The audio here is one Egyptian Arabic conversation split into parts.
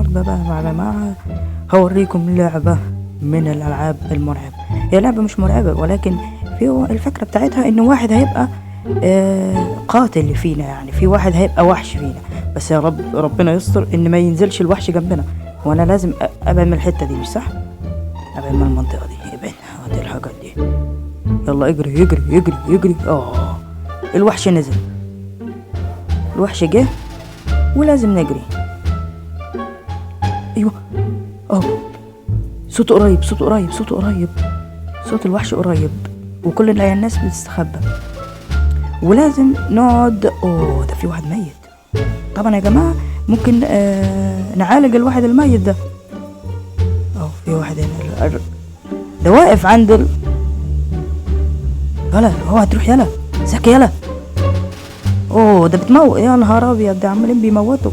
النهاردة بقى مع جماعة هوريكم لعبة من الألعاب المرعبة. هي لعبة مش مرعبة، ولكن في الفكرة بتاعتها إن واحد هيبقى قاتل فينا، يعني في واحد هيبقى وحش فينا. بس يا رب ربنا يستر إن ما ينزلش الوحش جنبنا، وأنا لازم أبعد من الحتة دي، مش صح؟ أبعد من المنطقة دي، ابعد. هات الحاجات دي، يلا اجري اجري اجري اجري. الوحش نزل، الوحش جه ولازم نجري. ايوه صوته قريب، صوته قريب، صوته قريب، صوت الوحش قريب، وكل الناس بتستخبى ولازم نقعد. ده في واحد ميت. طبعا يا جماعة ممكن نعالج الواحد الميت ده. في واحد هنا، ده واقف عند يلا هو هتروح، يلا زكي يلا. ده بتموت، يا نهار ابيض، ده عمالين بيموتوا،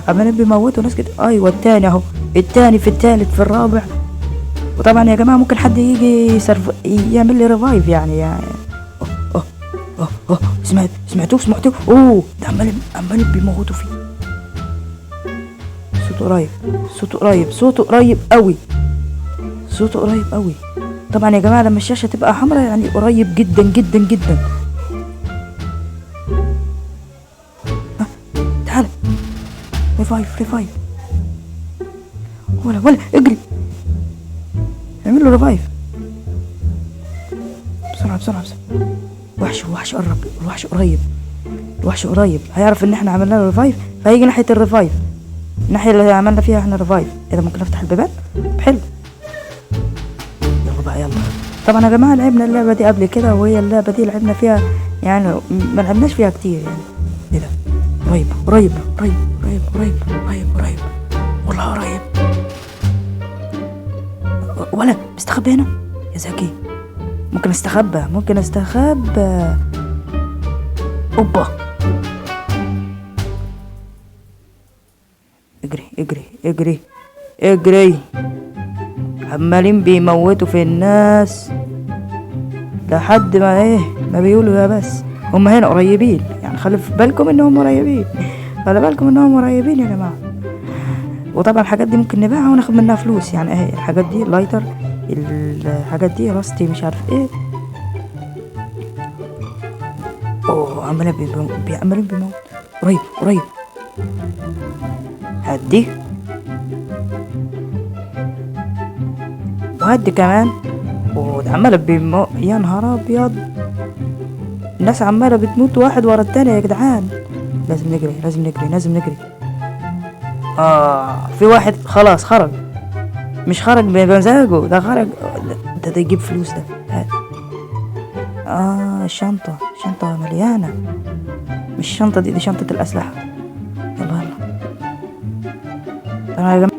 عمالين بيموتوا ناس كده. ايوه التاني اهو، التاني في التالت في الرابع. وطبعا يا جماعة ممكن حد يجي يعمل لي revive يعني. أوه أوه أوه سمعتوه سمعتوه. ده عمالين بيموتوا فيه. صوته قريب، صوته قريب، صوته قريب قوي، صوته قريب قوي. طبعا يا جماعة لما الشاشة تبقى حمراء يعني قريب جدا جدا جدا. تعال revive revive، ولا اجري، اعمل له revive بسرعة بسرعة بسرعة. وحش قرب، الوحش قريب، الوحش قريب. هيعرف ان احنا عملنا له revive، فهيجي ناحية ال revive، الناحية اللي عملنا فيها احنا revive. ايه ده، ممكن افتح البيبان؟ حلو، يلا بقى يلا. طبعا يا جماعة لعبنا اللعبة دي قبل كده، وهي اللعبة دي لعبنا فيها يعني ما لعبناش فيها كتير يعني. ايه ده، قريب قريب قريب قريب قريب قريب قريب، والله قريب. ولا مستخبي هنا يا زكي، ممكن استخبى، ممكن استخبى. اوبا، اجري اجري اجري اجري. عمالين بيموتوا في الناس لحد ما ايه ما بيقولوا يا بس هم هنا قريبين، يعني خلي في بالكم انهم قريبين، خلي بالكم انهم قريبين يا جماعة. وطبعا الحاجات دي ممكن نبيعها وناخد منها فلوس، يعني اهي الحاجات دي lighter، الحاجات دي rusty مش عارف ايه. عمالين بيموت. قريب قريب، هدي وهدي كمان. وده عمالة بيموت، يا نهار ابيض، الناس عمالة بتموت واحد ورا التاني يا جدعان. لازم نجري لازم نجري لازم نجري. في واحد خلاص خرج، مش خرج بمزاجه، ده خرج ده يجيب فلوس ده. الشنطة، شنطة مليانة، مش الشنطة دي، دي شنطة الأسلحة. يلا يلا. طبعا يا جماعة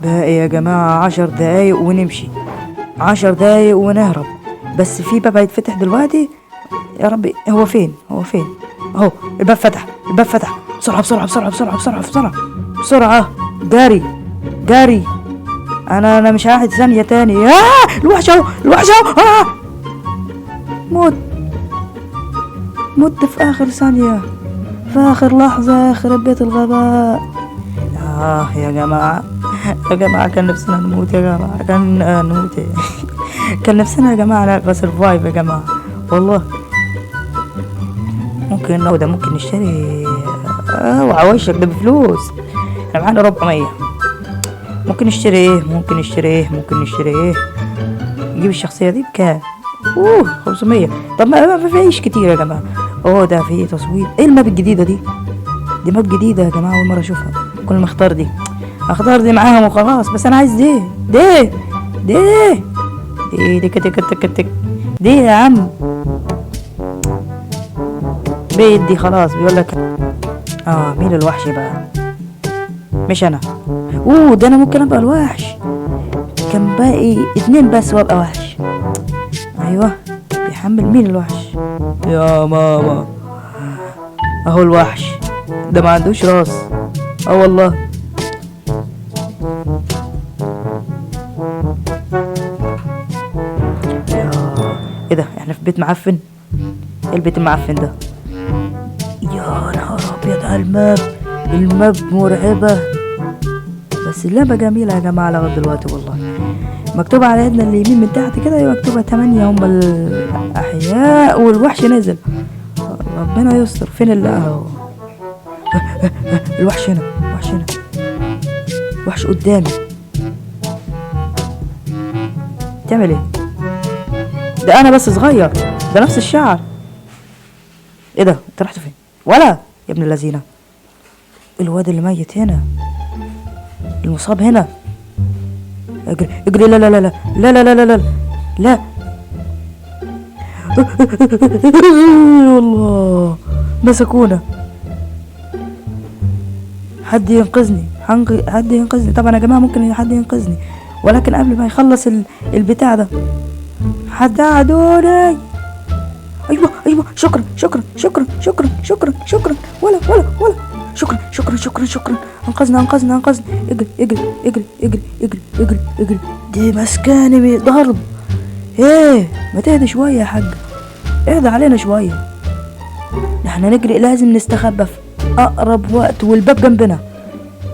باقي يا جماعة 10 دقايق ونمشي، 10 دقايق ونهرب. بس في باب هيتفتح دلوقتي، يا ربي هو فين، هو فين؟ اهو الباب فتح، الباب فتح. بسرعة بسرعة بسرعة بسرعة بسرعة بسرعة بسرعة، جاري جاري. انا مش قاعد ثانية تاني. الوحش اهو، الوحش اهو. موت مت في اخر ثانية، في اخر لحظة، يخرب بيت الغباء. يا جماعة يا جماعة كان نفسنا نموت يا جماعة، كان نموت. كان نفسنا يا جماعة نبقى survive يا جماعة والله. ممكن ده ممكن نشتري. وعوشك ده بفلوس، احنا معانا 400. ممكن نشتري ايه، ممكن نشتري ايه، ممكن نشتري ايه؟ نجيب الشخصية دي بكام؟ 500. طب ما فيش كتير يا جماعة. ده في تصويت. ايه ال map الجديدة دي؟ دي map جديدة يا جماعة، أول مرة أشوفها. كل ما اختار دي، اختار دي معاهم وخلاص. بس أنا عايز دي دي دي دي دي كتك كتك كتك دي يا عم، بيت دي خلاص. بيقول لك مين الوحش بقى؟ مش انا. ده انا ممكن ابقى الوحش. كان باقي 2 بس وابقى وحش. ايوه بيحمل. مين الوحش يا ماما؟ اهو الوحش ده ما عندوش راس. والله. يا ايه ده، احنا في بيت معفن. ايه البيت المعفن ده؟ يا نهار ابيض على ال map، ال map مرعبة. بس اللعبة جميلة يا جماعة لغاية دلوقتي والله. مكتوب على ايدنا اليمين من تحت كده مكتوبة 8 هم الأحياء، والوحش نزل. ربنا يستر. فين اللي اهو؟ الوحش هنا، الوحش هنا، الوحش قدامي. تعمل ايه؟ ده انا بس صغير، ده نفس الشعر. ايه ده؟ انت رحت فين؟ ولا يا ابن اللذينه، الواد اللي ميت هنا، المصاب هنا. اجري اجري، لا لا لا لا لا لا لا لا لا. والله مسكونا. حد ينقذني، حد ينقذني. طبعا يا جماعة ممكن حد ينقذني، ولكن قبل ما يخلص البتاع ده. حد عدوني. ايوه ايوه، شكرا شكرا شكرا شكرا شكرا شكرا، ولا ولا ولا، شكرا شكرا شكرا شكرا. انقذنا انقذنا انقذنا. اجري اجري اجري اجري اجري اجري اجري. دي مسكاني ضرب. ايه ما تهدي شوية يا حاج، اهدى علينا شوية. احنا نجري، لازم نستخبى في اقرب وقت، والباب جنبنا.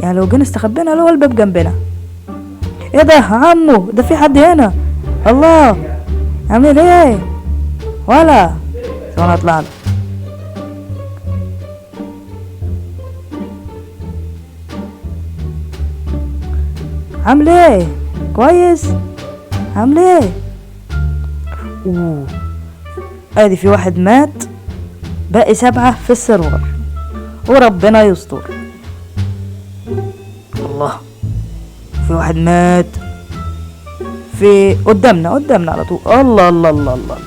يعني لو جينا استخبينا لو الباب جنبنا. ايه ده عمو؟ ده في حد هنا. الله، عامل ايه؟ ولا ثواني اطلع له. عامل ايه؟ كويس؟ عامل ايه؟ اوه، ادي في واحد مات، باقي 7 في السيرفر، وربنا يستر. الله، في واحد مات في قدامنا، قدامنا على طول. الله الله الله الله.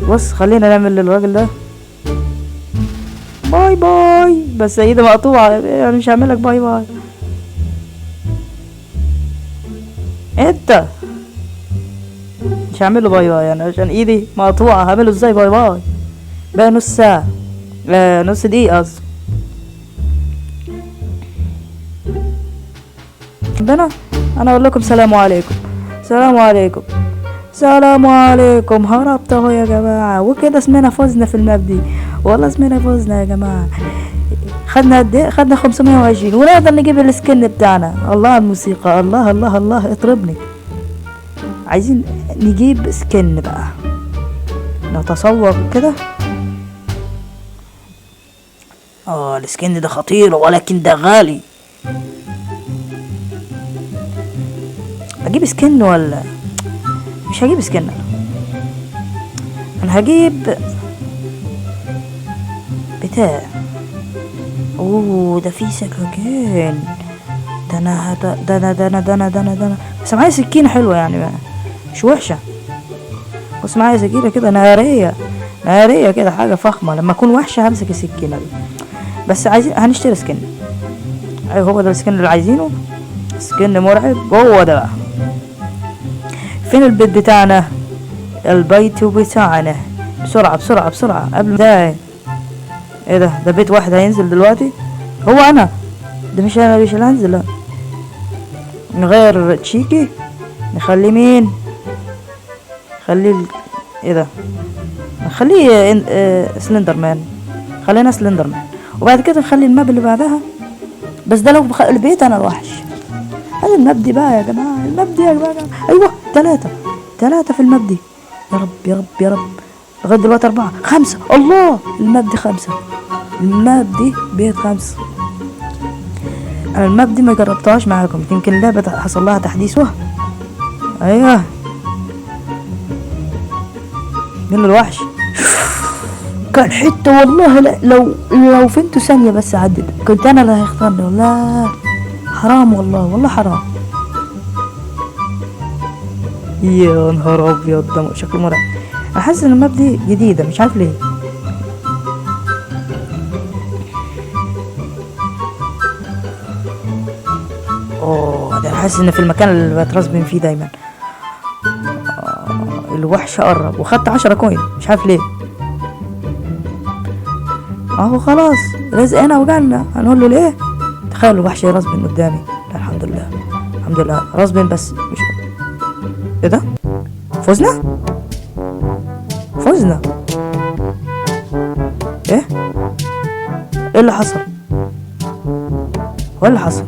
بص خلينا نعمل للراجل ده bye bye، بس ايده مقطوعة يعني مش هعملك bye bye. انت مش هعمله bye bye يعني عشان ايدي مقطوعة، هعمله ازاي bye bye؟ بقى نص ساعة، نص دقيقة قصدي. ربنا، انا اقول لكم سلام عليكم، سلام عليكم، سلام عليكم. هربت اهو يا جماعة، وكده اسمنا فزنا في ال map دي. والله اسمنا فزنا يا جماعة. خدنا قد ايه؟ خدنا 520، ونقدر نجيب ال skin بتاعنا. الله على الموسيقى، الله الله الله، اطربني. عايزين نجيب skin بقى، نتصور كده. ال skin ده خطير، ولكن ده غالي. اجيب skin ولا مش هجيب skin؟ انا هجيب بتاع. اوه ده في سكاكين. ده انا ده انا ده انا ده انا ده انا ده انا بس معايا سكينة حلوة يعني، مش وحشة. بس معايا سكينة كده نارية، نارية كده، حاجة فخمة. لما اكون وحشة همسك السكينة دي. بس عايزين هنشتري skin. ايوه هو ده ال skin اللي عايزينه، skin مرعب. هو ده بقى. فين البيت بتاعنا؟ البيت بتاعنا، بسرعة بسرعة بسرعة قبل ده. ايه ده؟ ده بيت واحد هينزل دلوقتي. هو انا ده مش انا، مش اللي هنزل. لا نغير تشيكي، نخليه مين؟ نخليه ايه ده؟ نخليه سلندر مان. خلينا سلندر مان، وبعد كده نخلي ال map اللي بعدها. بس ده لو البيت انا الوحش. هذا ال map دي بقى يا جماعة، ال map دي يا جماعة. ايوه 3 في ال map دي. يا رب يا رب يا رب. لغاية دلوقتي 4 5. الله، ال map دي 5، ال map دي بيت 5. انا ال map دي ما جربتهاش معاكم، يمكن اللعبة حصل لها تحديث. واه ايوه، مين الوحش؟ كان حتة والله. لا لو فهمتوا ثانية بس عدت كنت انا اللي هيختارني. والله حرام، والله والله حرام. يا نهار ابيض، ده شكله مرعب. انا حاسس ان الماب دي جديدة، مش عارف ليه. اوه ده انا حاسس ان في المكان اللي بترسبن فيه دايما. الوحش قرب، وخدت 10 كوين مش عارف ليه. اهو خلاص رزقنا وجالنا. هنقول له ليه؟ تخيل الوحش راسبن قدامي. لا الحمد لله الحمد لله راسبن، بس مش ايه ده؟ فزنا فزنا. ايه ايه اللي حصل؟ هو اللي حصل؟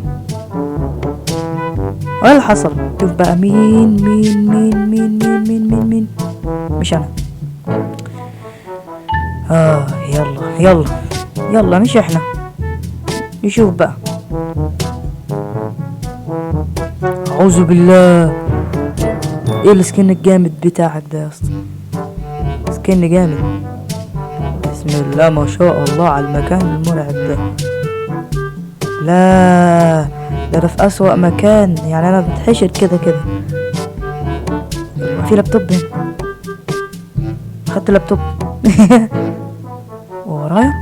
هو اللي حصل؟ شوف بقى مين مين مين مين مين مين مين مين. مش انا. يلا يلا يلا، مش احنا. نشوف بقى. اعوذ بالله، ايه ال skin الجامد بتاعك ده يا اسطى؟ skin جامد. بسم الله ما شاء الله على المكان المرعب ده. لا ده انا في اسوأ مكان، يعني انا بتحشر كده كده. في لابتوب هنا، خدت اللابتوب. ورايا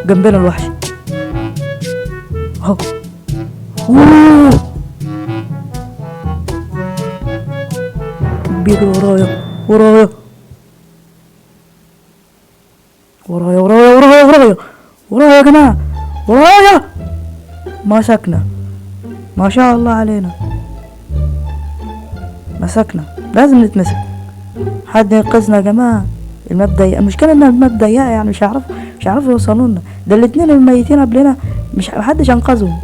جنبنا الوحش اهو. بيجري ورايا ورايا ورايا ورايا ورايا ورايا ورايا يا جماعة، ورايا. مسكنا ما شاء الله علينا، مسكنا. لازم نتمسك، حد ينقذنا يا جماعة. ال map ضيقة، المشكلة ان ال map ضيقة، يعني مش هيعرفوا يوصلوا لنا. ده الاتنين الميتين قبلنا مش محدش انقذهم.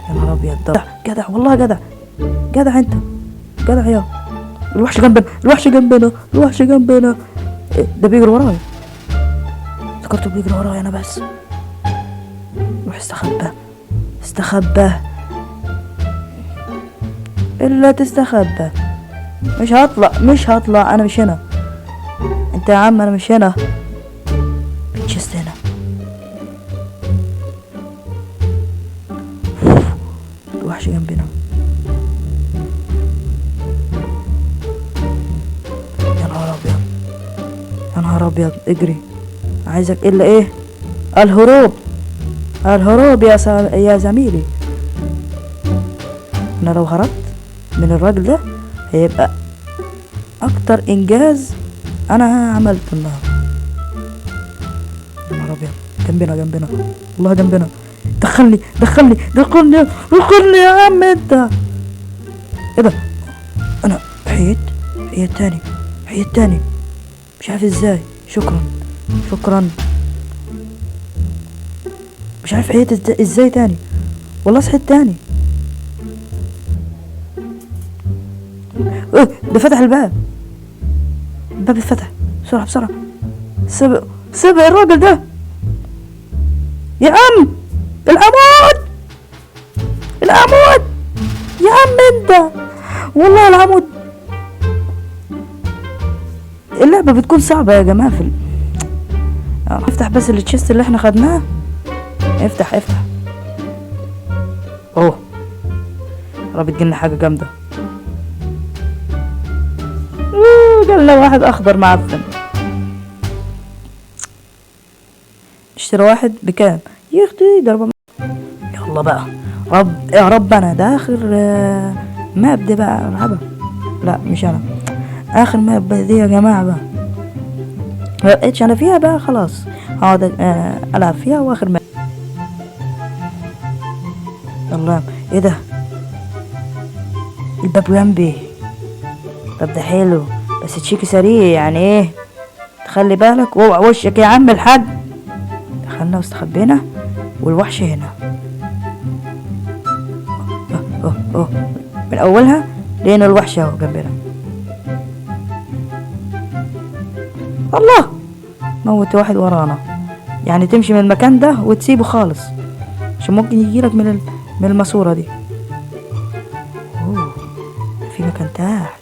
يا نهار ابيض، ده جدع والله، جدع جدع انت، جدع يا الوحش جنبنا، الوحش جنبنا، الوحش جنبنا. ده بيجري ورايا، افتكرته بيجري ورايا انا بس. روح استخبى، استخبى، الا تستخبى. مش هطلع، مش هطلع، انا مش هنا. انت يا عم انا مش هنا. chest هنا. الوحش جنبنا. يا نهار ابيض، يا نهار ابيض، اجري. عايزك الا ايه؟ الهروب، الهروب يا زميلي. انا لو هربت من الراجل ده هيبقى اكتر انجاز انا عملته النهارده. يا نهار ابيض، جنبنا جنبنا والله جنبنا. دخلني دخلني دخلني دخلني يا عم انت. ايه ده؟ انا حيت، حيت تاني، حيت تاني، مش عارف ازاي. شكرا شكرا. مش عارف حيت ازاي تاني والله، صحيت تاني. ايه ده؟ فتح الباب، الباب اتفتح. بسرعة بسرعة، سبق سبق الراجل ده يا عم. العمود، العمود يا عم انت، والله العمود. اللعبة بتكون صعبة يا جماعة في افتح بس ال chest اللي احنا خدناه. افتح افتح. اوه رب تجيلنا حاجة جامدة. جالنا واحد اخضر معفن. اشتري واحد بكام؟ يا اختي ده 400. يلا بقى رب يا رب، انا ده اخر map دي بقى العبها. لا مش انا، اخر map دي يا جماعة بقى ما بقتش انا فيها بقى، خلاص هقعد العب فيها واخر map. الله ايه ده؟ الباب جنبي. طب ده حلو بس تشيكي سريع، يعني ايه تخلي بالك واوعى وشك يا عم الحاج. دخلنا واستخبينا والوحش هنا. اوه اوه من اولها لقينا الوحش اهو جنبنا. الله موت واحد ورانا. يعني تمشي من المكان ده وتسيبه خالص عشان ممكن يجيلك من الماسورة دي. اوه في مكان تحت،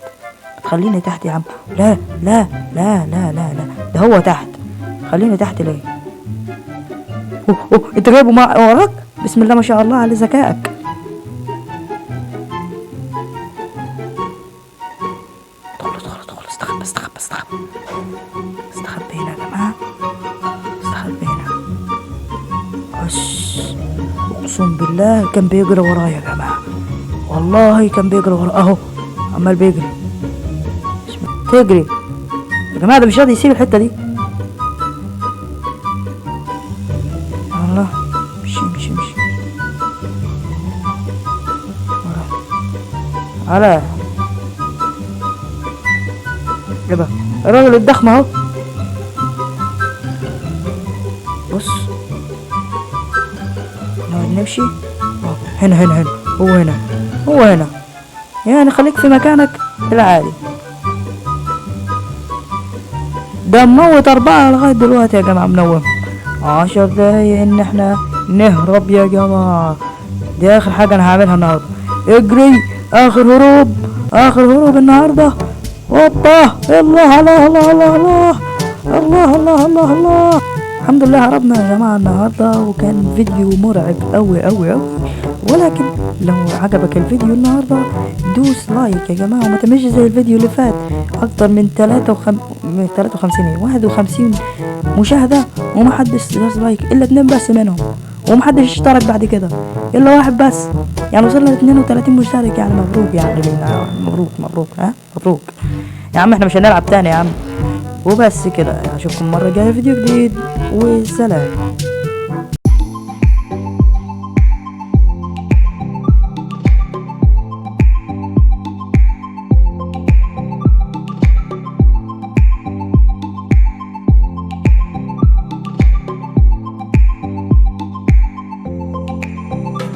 خليني تحت يا عم. لا لا لا لا لا لا، ده هو تحت، خليني تحت ليه؟ اوه اوه انت جايبه مع وراك؟ بسم الله ما شاء الله على ذكائك. ادخل ادخل ادخل، استخبى استخبى استخبى استخبى هنا يا جماعة، استخبى هنا. بس اقسم بالله كان بيجري ورايا يا جماعة، والله كان بيجري ورايا اهو، عمال بيجري. تجري يا جماعة، ده مش راضي يسيب الحتة دي. الله امشي امشي امشي على ايه الراجل الضخم اهو. بص نقعد نمشي. هنا هنا هنا، هو هنا، هو هنا، يعني خليك في مكانك العادي. ده موت 4 لغاية دلوقتي يا جماعة، منوم 10 دقايق ان احنا نهرب يا جماعة. دي اخر حاجة انا هعملها النهاردة. اجري، اخر هروب، اخر هروب النهاردة. هوبا، الله الله الله الله الله الله الله الله الله. الحمد لله هربنا يا جماعة النهاردة، وكان فيديو مرعب أوي أوي أوي. ولكن لو عجبك الفيديو النهاردة دوس like يا جماعة، وما تعملش زي الفيديو اللي فات، أكتر من تلاتة وخمسين إيه؟ 51 مشاهدة ومحدش داس like إلا 2 بس منهم، ومحدش اشترك بعد كده إلا 1 بس. يعني وصلنا ل 32 مشترك، يعني مبروك، يعني مبروك مبروك، ها مبروك يا عم، احنا مش هنلعب تاني يا عم. وبس كده، اشوفكم مرة جاية فيديو جديد، وسلام.